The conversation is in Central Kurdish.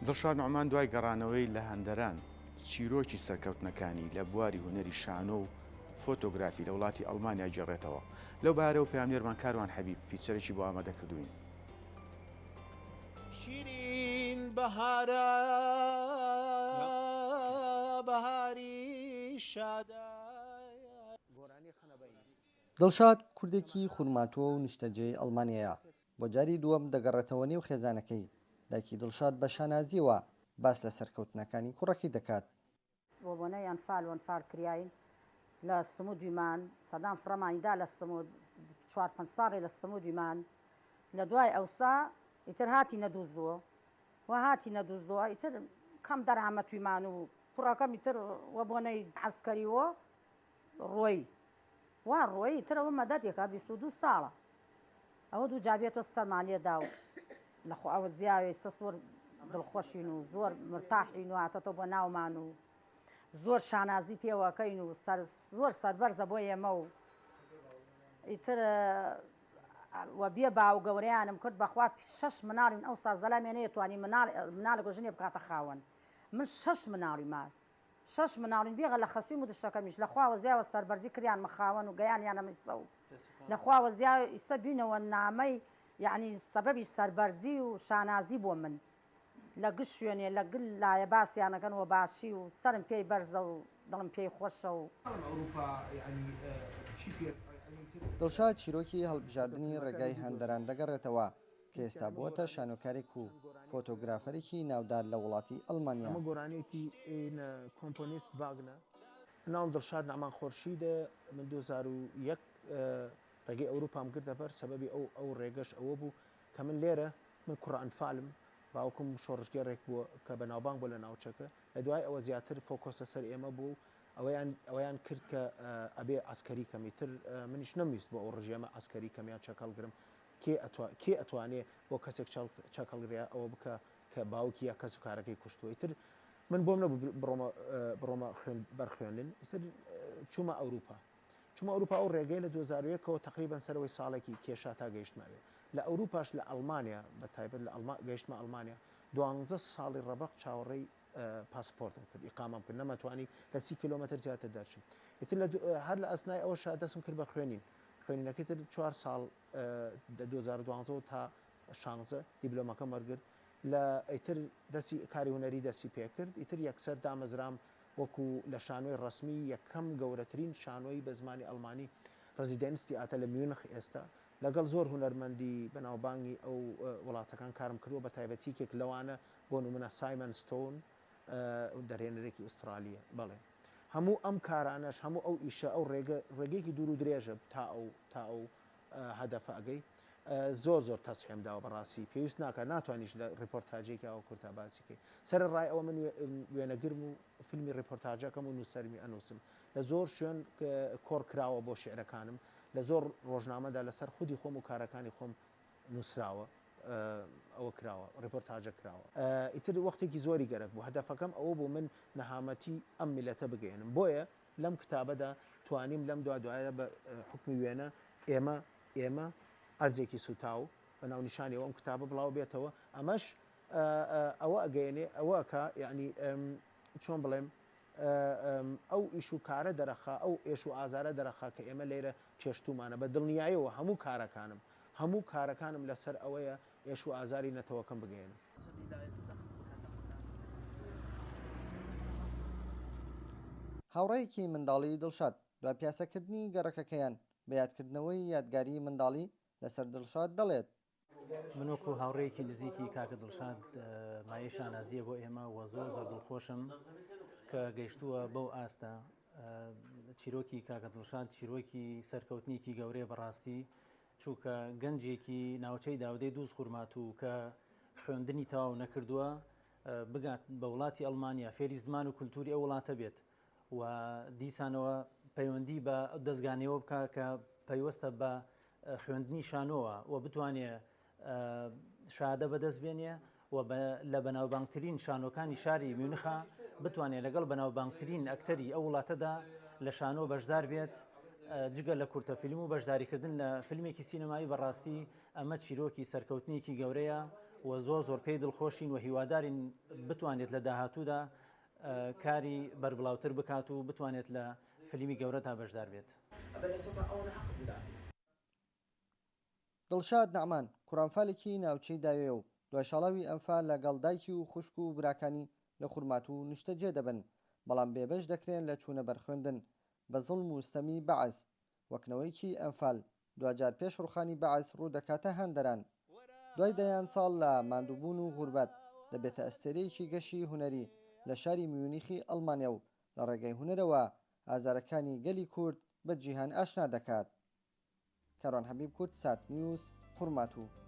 دڵشاد نوعمان دوای گەڕانەوەی لە هەندەران، چیرۆکی سەرکەوتنەکانی لە بواری هونەری شانۆ و فۆتۆگرافی لە وڵاتی ئەڵمانیا گێڕێتەوە. لەو بارەوە پەیامنێرمان کاروان حەبیب فیچەرێکی بۆ ئامادە کردووین. شیرین بەهارە بەهاری شادە. دڵشاد کوردێکی خورماتووە و نیشتەجێی ئەڵمانیایە، بۆ جاری دووەم دەگەڕێتەوە نێو خێزانەکەی، دایکی دڵشاد بە شانازییەوە باس لە سەرکەوتنەکانی کوڕەکەی دەکات. وە بۆنەی ئەنفال وەنفال کریاین لە سمودیمان سەدام فڕەمانی دا لە سمود چوار پەنج ساڵێ لە سمودیمان لە دوای ئەوسا ئیتر هاتینە دوزدووە و هاتینە دوزدووە ئیتر کەم دەرامەتویمان و کوڕەکەم ئیتر وە بۆنەی عەسکەری وە ڕۆی وا ڕۆیی ئیتر ئەوە مەدەتێکە 22 ساڵە ئەوە دوو جا بێتۆ سەرمان لێدا و لەخۆ ئەوە زیاوێ ئیستا زۆر دڵخۆشین و زۆر مرتاحین و هاتەتەوە بۆ ناومان و زۆر شانازی پێوەکەین و سەر زۆر سەربەرزە بۆ ئێمە و ئیتر و بێ باو گەورەیانم کرد بەخوا شەش مناڵین ئەو سازەلامێ نەیەتوانی مناڵ مناڵێک و ژنێ بکاتە خاوەن من شەش مناڵی مار شەش مناڵین بێغە لە خەسویم و دشەکەمیش لە خواوە زیاوە سەربەرزی کریانمە خاوەن و گەیانیانەم ئیسە و لە خواوە زیاوە ئیسە بینەوە نامەی یەعنی سەبەبی سەربەرزی و شانازی بۆ من لە گشت شوێنێ لە گل لایە باسیانەکەن وە باشی و سەرم پێی بەرزە و دڵم پێی خۆشە و. دڵشاد چیرۆکی هەڵبژاردنی ڕێگای هەندەران دەگەڕێتەوە کە ئێستا بووەتە شانۆکارێک و فۆتۆگرافەرێکی ناودار لە وڵاتی ئەڵمانیا. ئەمە گۆرانیەکی کۆمپۆنیست ڤاگنە. ناوم دڵشاد نەعمان خۆرشیدە، من 2001 ڕێگەی ئەوروپام گرتە بەر، سەبەبی ئەو ئەو ڕێگەش ئەوە بوو کە من لێرە من کوڕە ئەنفالم، باوکم شۆڕشگێڕێک بووە کە بەناوبانگ بووە لە ناوچەکە، لە دوای ئەوە زیاتر focus لەسەر ئێمە بوو و ئەوەیان ئەوەیان کرد کە ئەبێ عەسکەری کەم، ئیتر منیش نەمویست بۆ ئەو ڕژێمە عەسکەری کەم یان چەک هەڵگرم، کێ ئەتوا کێ ئەتوانێ بۆ کەسێک چەک هەڵگرێ یا ئەوە بکا کە باوکی یا کەس و کارەکەی کوشتووە، ئیتر من بۆم نەبوو بڕۆمە بڕۆمە خوێن بەر خوێندن، ئیتر چوومە ئەوروپا. چوومە ئەوروپا ئەو ڕێگەیە لە 2001 ەوە تەقریبەن سەرەوەی ساڵێکی کێشا تا گەیشتمە ئەوێ. لە ئەوروپاش لە ئەڵمانیا بە تایبەت لە ئەڵما گەیشتمە ئەڵمانیا دوانزە ساڵی ڕەبەق چاوەڕێی پاسپۆرتم کرد ئیقامەم کرد نەمەتوانی لە سی کیلۆمەتر زیاتر دەرچم. ئیتر لە هەر لە ئەسنای ئەوەشا دەستم کرد بە خوێنین. خوێنینەکەی تر چوار ساڵ لە 2012 ەوە تا شانزە دیبلۆمەکەم وەرگرت لە ئیتر دەستی کاری هونەری دەستی پێکرد ئیتر یەکسەر دامەزرام وەکو لە شانۆی ڕەسمی یەکەم گەورەترین شانۆی بە زمانی ئەڵمانی Residenztheater لە میونخ ئێستا لەگەڵ زۆر هونەرمەندی بەناوبانگی ئەو وڵاتەکان کارم کردووە بە تایبەتی یەکێک لەوانە بۆ نمونە سایمن ستۆن دەرهێنەرێکی ئوسترالیە بەڵێ هەموو ئەم کارانەش هەموو ئەو ئیشە ئەو ڕێگە ڕێگەیەکی دوور و درێژە تا ئەو تا ئەو هەدەفە ئەگەی زۆر زۆر تەسحێم داوە بەڕاستی پێویست ناکات ناتوانیش لە ڕیپۆرتاجێکی ئەوە کورتا باسی کەی سەر ڕای ئەوە من وێنەگرم و فیلمی ڕیپۆرتاجەکەم و نووسەرمی ئەنووسم لە زۆر شوێن کۆڕ کراوە بۆ شعرەکانم لە زۆر ڕۆژنامەدا لەسەر خودی خۆم و کارەکانی خۆم نووسراوە ئەوە کراوە ڕیپۆرتاجە کراوە ئیتر وەختێکی زۆری گەرەک بوو هەدەفەکەم ئەوە بوو من نەهامەتی ئەم میلەتە بگەێنم بۆیە لەم کتابەدا توانیم لەم دوا دوایە بە حوکمی وێنە ئێمە ئێمە ئەرزێکی سوتاو بە ناونیشانیەوە ئەم کتابە بڵاو بێتەوە ئەمەش ئەوە ئەگەیەنێ ئەوە ئەکا یعنی چۆن بڵێم ئەو ئیش و کارە دەرەخا ئەو ئێش و ئازارە دەرەخا کە ئێمە لێرە چێشتومانە بە دڵنیایەوە هەموو کارەکانم هەموو کارەکانم لەسەر ئەوەیە ئێش و ئازاری نەتەوەکەم بگەیەنم. هاوڕێیەکی منداڵی دڵشاد دوای پیاسەکردنی گەڕەکەکەیان بە یادکردنەوەی یادگاری منداڵی لەسەر دڵشاد دەڵێت. من وەکو هاوڕێیەکی نزیکی کاکە دڵشاد مایەی شانازییە بۆ ئێمە و زۆر زۆر دڵخۆشم کە گەیشتووە بەو ئاستە. چیرۆکی کاکە دڵشاد چیرۆکی سەرکەوتنێکی گەورەیە بەڕاستی چونکە گەنجێکی ناوچەی داودەی دووز خورماتوو کە خوێندنی تەواو نەکردووە بگات بە وڵاتی ئەڵمانیا فێری زمان و کولتوری ئەو وڵاتە بێت و دیسانەوە پەیوەندی بە ئەو دەزگانەوە بکە کە پەیوەستە بە خوێندنی شانۆوە و بتوانێ شادە بەدەست بێنێ و لە بەناوبانگترین شانۆکانی شاری میونخا بتوانێت لەگەڵ بەناوبانگترین ئەکتەری ئەو وڵاتەدا لە شانۆ بەشدار بێت جگە لە کورتە فیلم و بەشداریکردن لە فیلمێکی سینەمایی بەڕاستی ئەمە چیرۆکی سەرکەوتنێکی گەورەیە و زۆر زۆر پێی دڵخۆشین و هیوادارین بتوانێت لە داهاتوودا کاری بەربڵاوتر بکات و بتوانێت لە فلیمی گەورەدا بەشدار بێت. دڵشاد نەعمان، کوڕ ئەنفالێکی ناوچەی داوێیە و دوای شاڵاوی ئەنفال لە گەڵ دایکی و خوشک و براکانی لە خورماتوو نیشتەجێ دەبن، بەڵام بێبەش دەکرێن لە چوونە بەر خوێندن بە زوڵم و ستەمی بەعس، وەک نەوەیەکی ئەنفال، دواجار پێش ڕوخانی بەعس ڕوو دەکاتە هەندەران. دوای دەیان ساڵ لە ماندووبوون و غوربەت، دەبێتە ئەستێرەیەکی گەشی هونەری لە شاری میونیخی ئەڵمانیا و لە ڕێگەی هونەرەوە ئازارەکانی گەلی کورد بە جیهان ئاشنا دەکات. کاروان حەبیب کوردسات نیوز، خورماتوو.